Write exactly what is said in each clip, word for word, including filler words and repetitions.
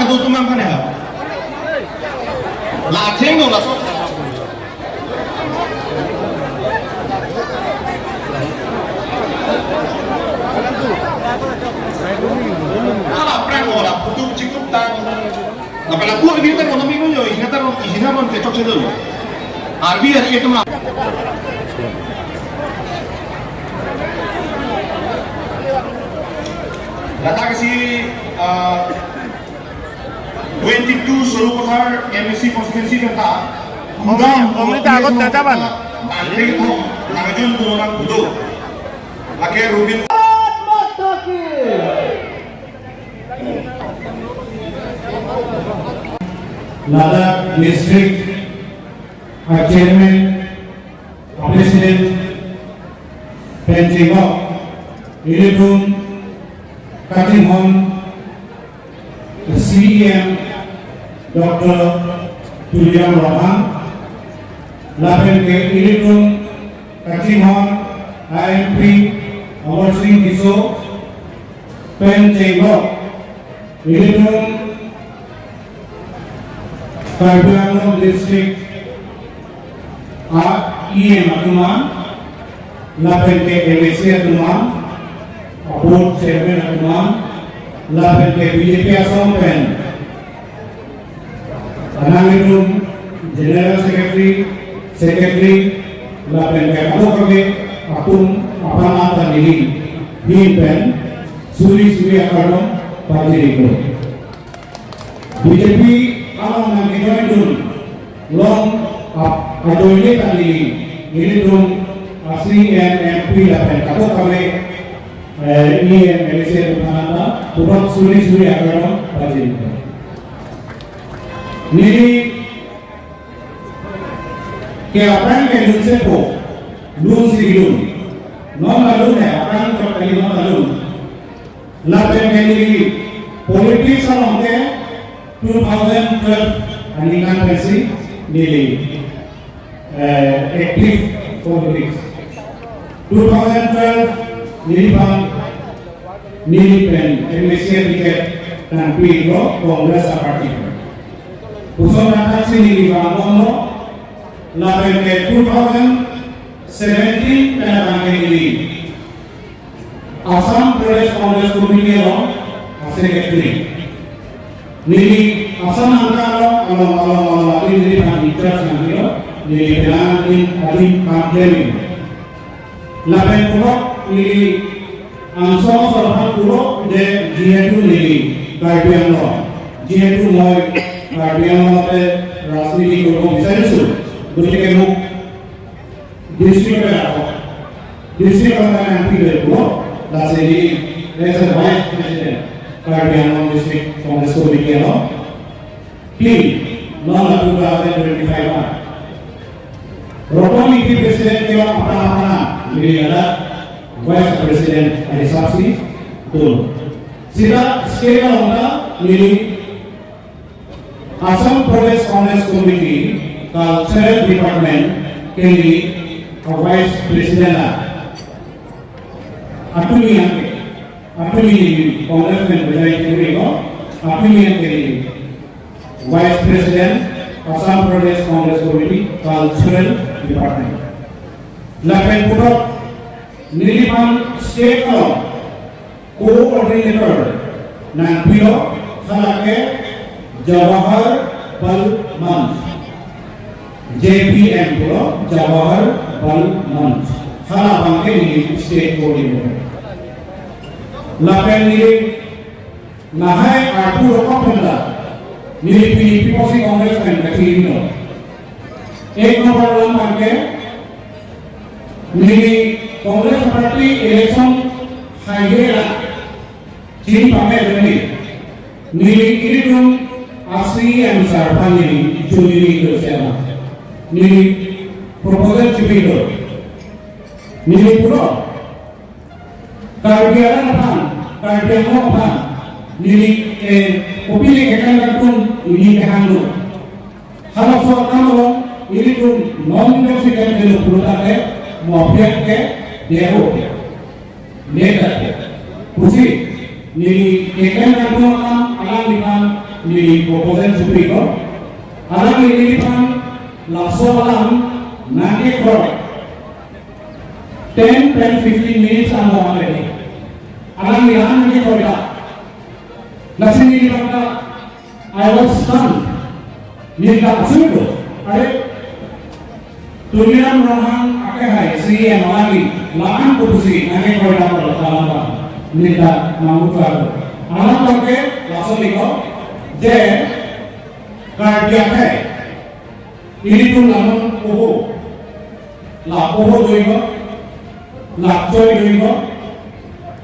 Ado tumang kan ya? La atheng dong laso. Ala prank ola putum chikup tang. Na pala pu ini ta kono mino yo, ini ta ron, ini ta ron kechok chedo. Arbi hari itu mah. Datang ke si, eh, twenty-two Sarupathar M A C constituency kata. Kong ni, kong ni ta agot ta jaban. Bangke thong, nangjon tu orang kudo. Lake Rubin. Ladak district a chairman, a president, pen chenglok, ilitum kachinghon, C E M Doctor Tuliram Ronghang, lapen ke ilitum kachinghon I M P Amarsing Tisso, pen chenglok, ilitum Karbi Anglong District a E M atum an, lapen ke M A C atum an, a board chairman atum an, lapen ke B J P Assam pen nanglitum General Secretary, Secretary, lapen ke kadokave atum aphan ata neli ahin pen suri suri akardom pajirpo. B J P along nangkejoin dun long ap ajoine ta neli, nelitum a C E M, M P lapen kadokave, eh, E M, M A C atum aphan ta puthot suri suri akardom pajirpo. Neli ke aphrang ke lunsepo, lunsi lun. Non malun he, aphrang chot kali non malun. Lapen ke neli politics along ke two thousand twelve aningkan pensi neli, eh, active politics. Two thousand twelve neli bang neli pen M A C ticket nangpilo Congress a party. Puson athak si neli bang longlo, lapen ke two thousand seventeen pen abang ke neli Assam Pradesh Congress Committee along a secretary. Neli Assam angka along, along, along, along, adi neli phan in charge nangpilo, neli penang din adim kam klem. Lapen puthot neli angsong asor aphan pulo de jihetu neli Karbi Anglong, jihetu moi Karbi Anglong te rajniti korbo bisariso, gotike muk district level ako. District level nangpilo pulo, lasi neli as a vice president Karbi Anglong District Congress Committee along. Till non la two thousand twenty-five an. Roton Engti president kelong aphrang aphrang neli ladak vice president ahisap si dun. Sita state along ta neli Assam Pradesh Congress Committee Cultural Department ke neli a vice president la. Atumi yang ke, atumi Congress men bajai kiri ko, atumi yang ke neli Vice President, Assam Pradesh Congress Committee, Cultural Department. Lapen puthot neliphan state along coordinator nangpilo, halake Jawahar Bal Manch. J B M pulo, Jawahar Bal Manch. Hala abang ke neli state coordinator. Lapen neli lahai arpu rokok penda, neli pini People's Congress pen kachiri lo. Ek number lam abang ke, neli Congress Party election haihe la, chini pame doni, neli ilitum a C E M sir aphan neli chunili do sema. Neli proposal chipilo. Neli pulo, Karbi Anglong aphan, Karbi Anglong aphan, neli, eh, kopine kekan kangtung, neli kehang lo. Halaso akam along, ilitum non-negotiable pulo tangte, mo aphiak ke, debo. Neta. Pusi, neli kekan kangtung akam, alangliphan, Neli proposal chupiko. Alangli neliphan laso alam nangkekroi ten pen fifteen minutes angbong ave. Alangli la-an nangkekroita. Lasi neliphan ta, I was stunned. Neli ta asurdo. Are, Tuliram Ronghang akehai C E M alangli la-an kopusi nangkekroidamlo, alam ta neli ta nangputhot. Alam abangke laso liko, je Karbi akhei ilitum la-an poho, la poho doiko, la choi doiko,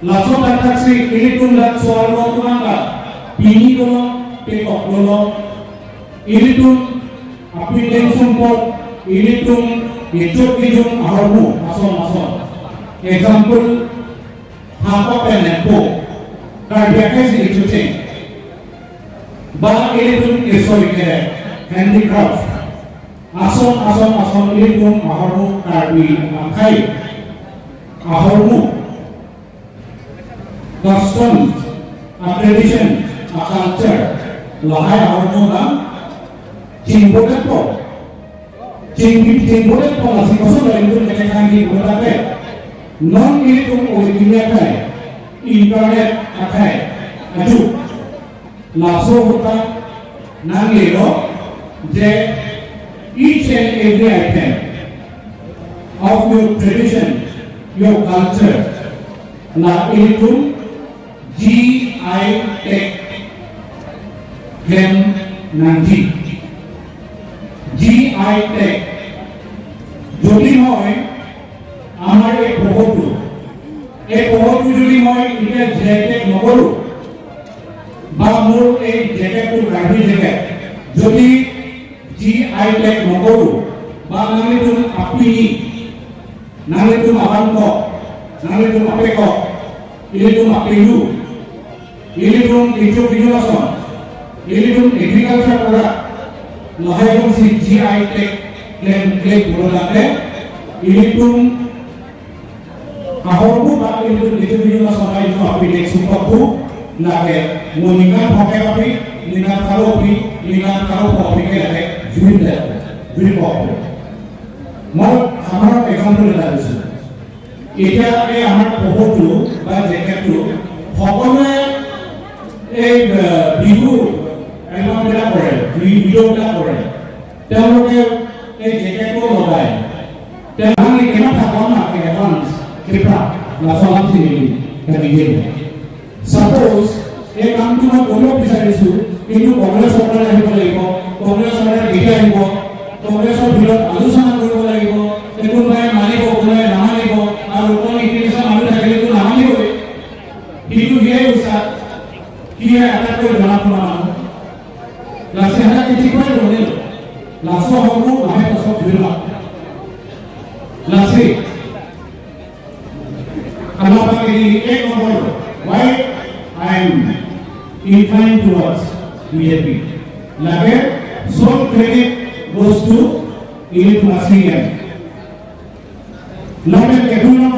laso thakthak si ilitum dak so-arlo atum aphan ta pini dolo, pekok dolo, ilitum apindeng sumpot, ilitum kechok kejung ahormu ason ason. Example, hapa pen lempo, Karbi akhei si kechokche, ba ilitum kesoi kerep, handicraft, ason ason ason ilitum ahormu, Karbi akhei ahormu, custom, a tradition, a culture, lahai ahormu abang chingbodet po. Ching, chingbodet po, lasi koson lo ilitum kethekthang di bodet pe. Non ilitum ove kini akhei, internet akhei, aju. Laso ahut ta nanglelo je each and every item of your tradition, your culture, la ilitum G I tag klem nangji. G I tag. Jodi moi amar ei pohotu, ei pohotu jodi moi India G I tag nokoro, ba mur ei jacket tu Karbi jacket, jodi G I tag nokoro, ba nanglitum apini, nanglitum abangkok, nanglitum apekok, ilitum apelu, ilitum kechok kejung ason, ilitum agriculture product, lahai atum si G I tag klem, klem product te, ilitum ahormu ba ilitum kechok kejung ason, lahai atum apini sumpot pu, lake mo ningkan phongkep aphi, ningkan pharo aphi, ningkan pharo pho aphi ke lake juin de, juin pho. Moi amar example ta disu. Etiya ei amar pohotu ba jacket tu, hokone ei, eh, Bihu album বিলাক কৰে, vi-, video বিলাক কৰে, তেওঁলোকে এই jacketটো লগায়। Te nanglike matha pon ma ke advance kepra, laso alam si neli kaningje. Suppose, এই কামটো মই কৰিব বিচাৰিছো, কিন্তু কংগ্ৰেছ চৰকাৰ আহিব লাগিব, কংগ্ৰেছ চৰকাৰ কেতিয়া আহিব, কংগ্ৰেছৰ ভিতৰত আলোচনা কৰিব লাগিব, যে কোনোবাই মানিব, কোনোবাই নামানিব, আৰু ওপৰ নীতি নিয়ম মানুহ থাকিলেতো নামানিবই। কিন্তু সেয়াই উচা, কি হয় আটাইতকৈ জনা শুনা মানুহ। Lasi hadak kechikpai dolo, laso ahormu lahai ta sok jula. Lasi, alam abang ini ek nombor, why I am inclined towards B J P. Lake, sole credit goes to ilitum C E M. Lake kedua